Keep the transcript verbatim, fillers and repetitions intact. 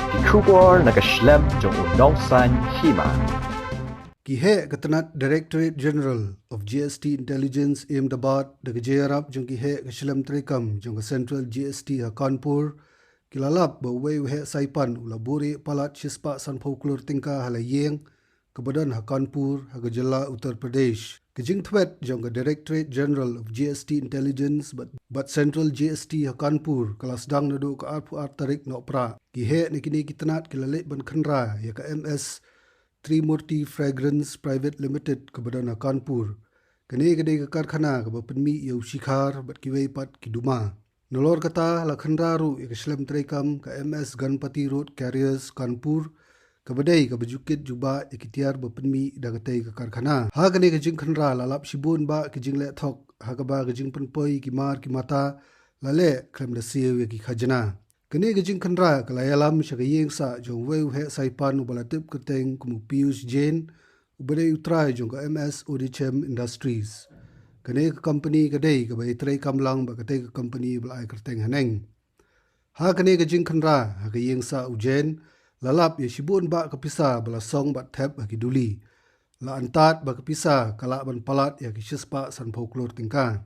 Ki khubor na ka shlem jong u nongsan hima. Ki heh ka tnat Directorate General of G S T Intelligence Ahmedabad da ka jingïarap jong ki heh ka shlem treikam jong ka Central G S T ha Kanpur ki la lap ba uwei u heh saipan u la buhrieh palat shispah sanphew klur tyngka ha la ïing kaba don ha Kanpur ha ka jylla Uttar Pradesh. Ka jingthwet jong ka Directorate General of G S T Intelligence bad, bad Central G S T ha Kanpur ka la sdang naduh ka arphew ar tarik Nohprah. Ki heh na kine ki tnat ki la leit ban khynra ïa ka M S Trimurti Fragrance Private Limited kaba don ha Kanpur. Kane ka dei ka karkhana kaba pynmih ïa u shikhar bad kiwei pat ki duma. Nalor kata la khynra ruh ïa ka shlem treikam ka M S Ganpati Road Carriers Kanpur kaba dei kaba ju kit jubab ïa ki tiar ba pynmih da katei ka karkhana. Ha kane ka jingkhynra la lap shibun bah ki jingleh thok ha kaba ka jingpynpoi ki mar ki mata la leh khlem da siew ïa ki khajna. Kane ka jingkhynra ka la ïalam sha ka ïing sah jong uwei u heh saipan uba la tip kyrteng kum u Piyush Jain uba dei u trai jong ka M S Odichem Industries. Kane ka company ka dei kaba ïatrei kam lang bad katei ka company ba la ai kyrteng haneng. Ha kane ka jingkhynra ha ka ïing sah u Jain la lap ïa shibun bah ka pisa ba la song bad thep ha ki duli. La antad ba ka pisa ka lah ban palat ïa ki shispah sanphew klur tyngka.